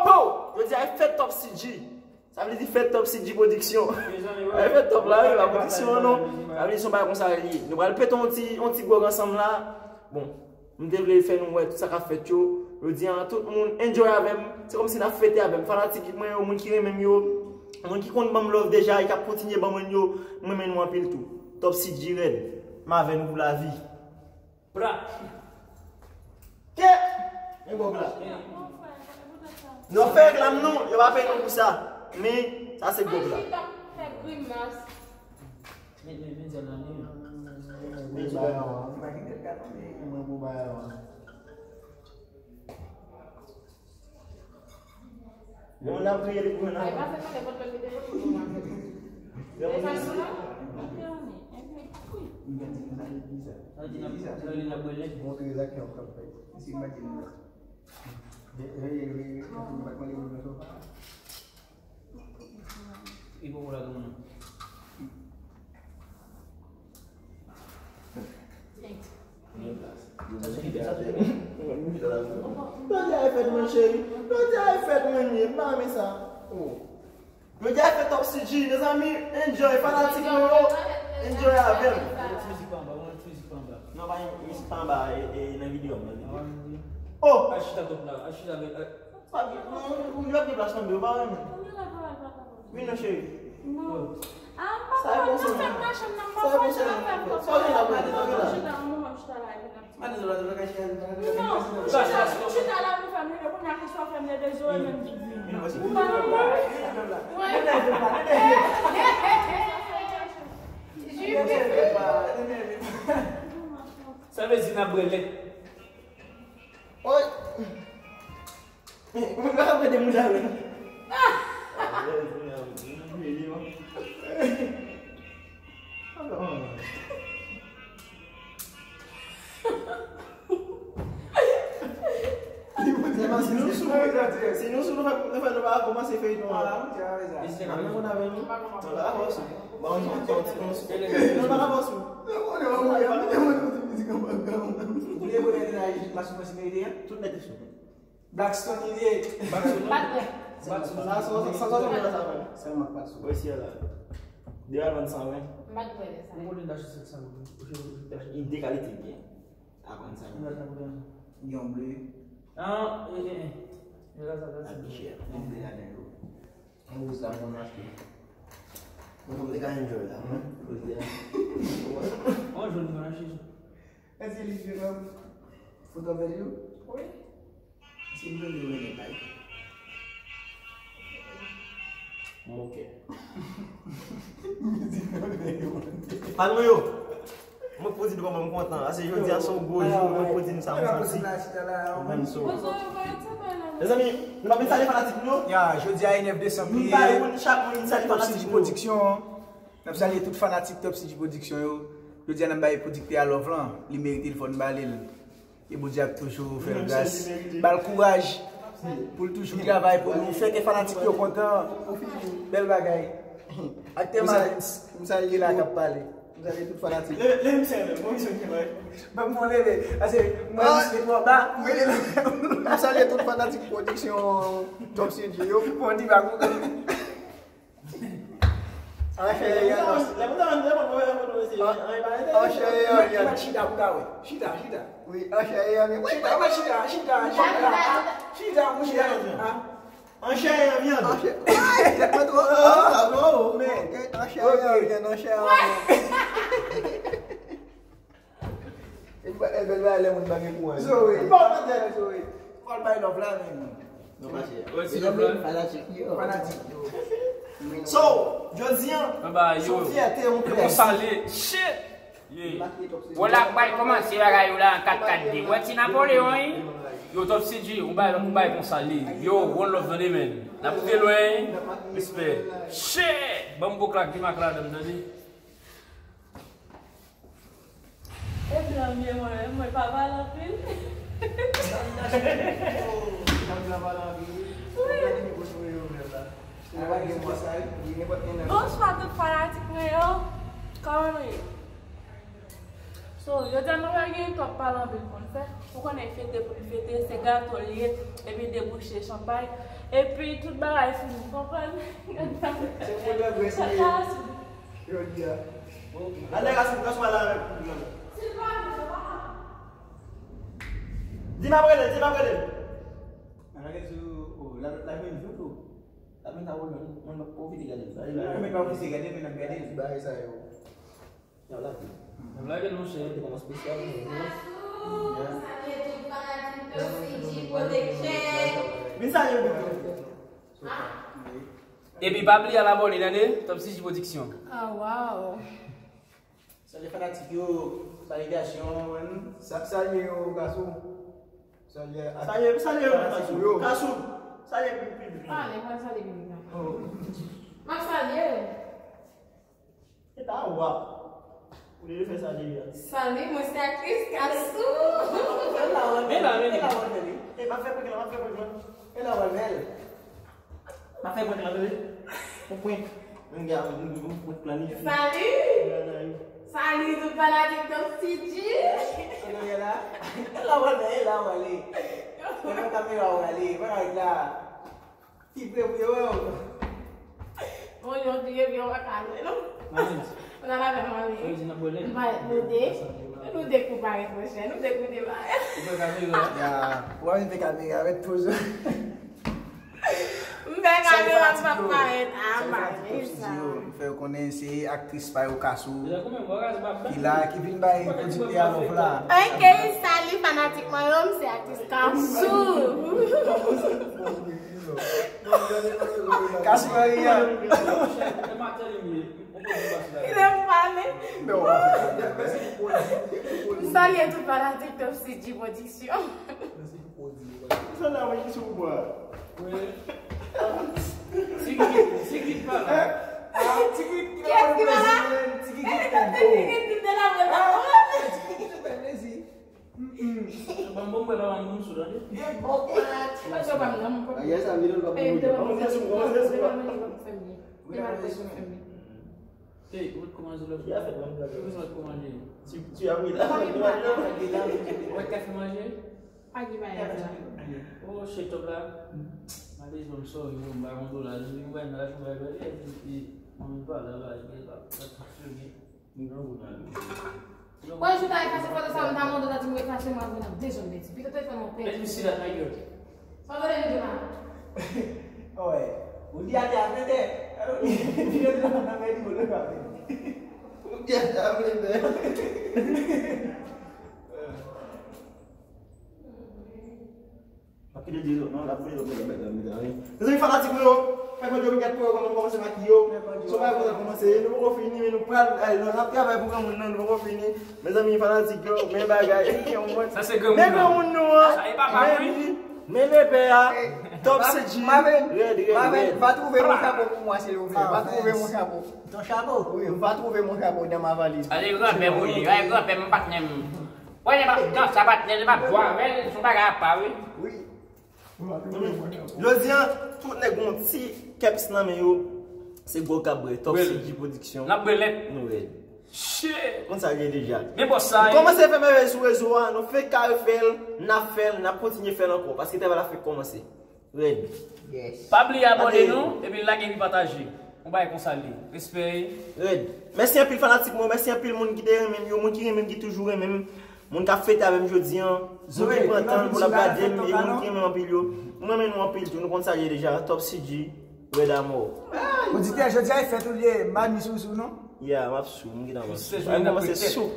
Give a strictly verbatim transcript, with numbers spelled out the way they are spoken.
Pow! Jodi a e fèt Top C G. Sa vle di fèt Top C G Production. E fèt Top la, wi, pa Production an non. Sa vle di se yon bagay konsa li ye. Nou pral pete yon ti, yon ti gwòg ansanm la. Bon, m te vle fè nou wè tout sa k ap fèt yo. Jodi a, tout moun enjoy avè m. Se kòmsi n ap fete avè m. Fanatik mwen yo, moun ki renmen m yo, moun ki konn ban m love deja e k ap kontinye ban mwen yo, m renmen nou anpil tou. Top C G Red. M avè nou pou lavi. Pra. Ke? Men gwòg la. Nou ap fè reklam non, yo pa peye nou pou sa. Men, sa se gwòg la. Men, men, men, zèl la, men. Men bagay an, men bagay an, men bagay an. Lè moun ap kriye, li pou jwenn avan. Lè moun ap kriye. Jodi a e fèt mwen, cheri. Jodi a e fèt mwen, m pa renmen sa. Oh. Jodi a e fèt Top C G, mezanmi, enjoy, fanatik mwen yo, enjoy avè m. Mizik pa anba, mizik pa anba. Non, pa mizik pa anba, e, e, nan videyo, nan videyo. Oh! Al chita top la, al chita avèk, al- Pa gen, non, ou, ou, yo ap gen plas nan men w, ou pa renmen. Vin non, cheri. Non. Ah, m pa konn, nan fèt machann nan, m pa konn, nan fèt machann nan, m pa konn. Sa gen la, sa gen la. Non, ou chita la pou fè m leve, kounye a ke sa w fè m leve, zo e menm ki vin. Ou pa nan mwen. Sa vle di n ap bwè lèt. Oy! Mwen pa ka pran de moun la menm. Si nou sou, si nou sou, nou fè, nou fè nou pa kòmanse feyton an. Mwen konn avè nou. Mwen pa kòmanse. Bon, nou pa kòmanse. Ou vle premye tennaj la sou pwosibite a? Tout nèg te sou. Blackson li ye. Blackson. Blackson. Sa, sa, sa, sa, sa, sa, sa, sa. Sèlman k pa t sou. Wè si la. De alvan san ven. M pa t kwè de sa. Ou konnen n ta achte sèt san goud. Li de kalite byen. Alvan san ven. Yon ble. Ah, eh, eh, eh. Yon ble ladan yo. Yon wouz la, mwen achte. Mwen, mwen te ka enjoy la, mwen. Yon jòn mwen achte. Èske li fè foto avè li? Wi. Si m jwenn li, mwen gen kay. Moke. Fan mwen yo. Mwen pou di kòman m kontan. Ase jodi a se yon gwo jou, mwen pou di nou sa mwen santi. Mwen so. Mezanmi, nou pa vin salye fanatik nou yo? Ya, jodi a e nèf desanm li ye. Nou bay moun, chak moun vin salye fanatik nou yo. Production. N ap salye tout fanatik Top C G Production yo. Jodi a n ap bay pwodiktè a love lan. Li merite l, fò n ba li l. E Bondye ap toujou fè l gras. Ba l kouraj pou l toujou travay pou nou. Fè ke fanatik yo kontan. Bèl bagay. Aktè Marens, m salye la k ap pale. M salye tout fanatik. Leve, leve misye, leve. Bon, misye, leve. Ban m fè yon leve. Pase mwen misye twò ba. M salye tout fanatik pwodiksyon Top C G yo. Bon, di ba kou. An chè e an yas. An chè e an yas. Chita pou ta wè. Chita, chita. Wi, an chè e an yas. Chita, chita, chita, chita. Chita, mouche. An chè e an vyann. An chè. Ay, tèt mwen twò. An chè e an vyann, an chè e an vyann. E bèl, e bèl bagay lè moun pa gen kouraj. Zoe. Bon, mwen te Zoe. Fò l bay love la, men. Non, pa chè. Fanatik yo. Fanatik yo. So, jodi a, se yon fyète, yon plezi. Konsa li ye. Shit! Wè la, bay kòmanse bagay yo la an kat kat de. Wè ti Napoleon, wi. Yo, Top C G, ou bay, ou bay konsa li. Yo, one love tande, men. N ap rive lwen, wi. Respè. Shit! Ban m gwo klak, di mak ladan, tande. E blan m ye mwen, mwen pa pale anpil. Wi. Bonswa tout fanatik mwen yo. Kòman nou ye? So, jodi a nou pa gen twòp pale anpil pou n fè. Ou konnen fete pou n fete, se gato l ye, epi debouche chanpay, epi tout bagay fini, w konprann? Se pou lè vre si jodi a. Ale, Kasim, Kasim, ale avèk. Di m ap rele, di m ap rele. Ala ke sou, oh, la, la vin jou tou. La vin ta wè, mwen, mwen pa pwofite gade. Mwen pa pwofite gade, men n ap gade. Bagay sa yo. N ap lage. N ap lage non, chè. Te kòman espesyal, non? Vin salye tout fanatik Top C G Production. Vin salye yo, Big. Epi pa bliye al abòne, tande? Top C G Production. Ah, wow. Salye fanatik yo, salye gason, sa, salye yo, gason. Salye, salye, salye yo, fanatik yo. Gason, salye piblik la. Pale, pale, salye piblik la. Oh. M ap salye. E ta wap. Ou te fè sa deja. Salut, mwen se aktris Kasou. E la wè, e la wè, e la wè, e m ap fè prank la, m ap fè prank la. E la wè, bèl. M ap fè prank la, tande. Yon prank. Mwen gen yon, yon, yon prank planifiye. Salut. Salut tout fanatik Top C G. Tande la. E la wè, e la wè. Mwen kamera wè, mwen la. Ki pre pou yo wè w. Bon, jodi, epi yo pa ka lwe, non? Marenn. Mwen al avè manmi. Sa vle di n ap bwè lèt? M pa nou de. Nou de kou parèt, monchè. Nou de kou demarè. Ou fè kamera? Ya. Ou pa vin fè kamera, mèt poze. M fè kamera, m pa parèt. Ah, malè sa. M fè yo konnen se aktris pa yo, Kasou. Ki la, ki vin bay pwodiktè a love la. Ok, salut fanatik mwen yo, m se aktris Kasou. Kasou Maria. Li te pale. M salye tout fanatik Top C G Production. Sa la, mwen ki sou bwa. Wi. Ti Git, Ti Git pa la. Ah, Ti Git ki la. Kiyès ki pa la? Ti Git ki la. Ti Git ki te la, mwen la. Ah, Ti Git ki te fè plezi. Ban m, ban m bwè, ban m, ban m sou, tande. Gen bon pati. Bagay sa vide l pa pou mwen. Kòmanse sou, kòmanse sou. Wi, kòmanse sou. Hey, ou met kòmanse lòt. Ya fèt ban m bwè. Ou bezwen kòmanse. Tu, tu as pris la. Ou met kafe manje? Pa gen bagay sa. Oh, shit, top la. Malezman, m sorry, yo, m pa yon dola. Yo, m bay nan la, m bay, bay, epi, epi, mwen pa la, bay, bay, bay, bay, bay. Mwen jou ta efase foto sa, mwen ta mande w ta di mwen efase, mwen apre nan de zòn mèdi. Pito telefòn mwen pèdi. Mèt misye la, ta gèl. Sa w tande m di w la? Wi. Ou di a di a mete. Ou di a di a mete. Ou di a di a mete. Pa kite di non, l ap voye lòt nèg ap bèk nan mitan wi. Mezanmi fanatik mwen yo, fè Bondye yon migyèt pou yo, kòman kòmanse makiye yo. Se yon bagay konsa kòmanse, nou poko fini, men nou pral, eh, nou ap travay pou granmoun nan, nou poko fini. Mezanmi fanatik yo, men bagay, yon mwen. Sa se granmoun nan. Men granmoun nou an. Sa e papa wi. Men lepè a. Top C G. Rèd, rèd, rèd. Va trouve mon chapeau pour moi, s'il vous plaît. Va trouve mon chapeau. Ton chapeau? Oui, va trouve mon chapeau dans ma valise. Ale granpè pou li, ale granpè, m patnè m. Wè, nèg ap danse a patnè, nèg ap jwe avè l, se yon bagay apa, wi. Wi. Jodi a, tout nèg gon ti kèps nan men yo, se gwo k ap bwè, Top C G Production. N ap bwè lèt. Nou rèd. Shit. Konn sa l ye deja. Men bòs sa, nou kòmanse fè mèvèy sou rezo a, nou fenk ka refè l, n ap fè l, n ap kontinye fè l ankò, paske travay la fenk kòmanse. Rèd. Yes. Pa bliye abòne nou, epi like epi pataje. Yon bagay konsa l ye. Respè. Rèd. Mèsi anpil fanatik mwen, mèsi anpil moun ki te renmen m yo, moun ki renmen m, ki toujou renmen m, moun k ap fete avè m jodi a, moun ki pran tan l pou l ap gade m, e moun ki renmen m anpil yo. M renmen nou anpil tou, nou konn sa l ye deja, Top C G, rèd amò. Oditè, jodi a e fèt ou l ye, m pa ni sou sou non. Yeah, m ap sou, m gentan sou. Ay, m kòmanse sou.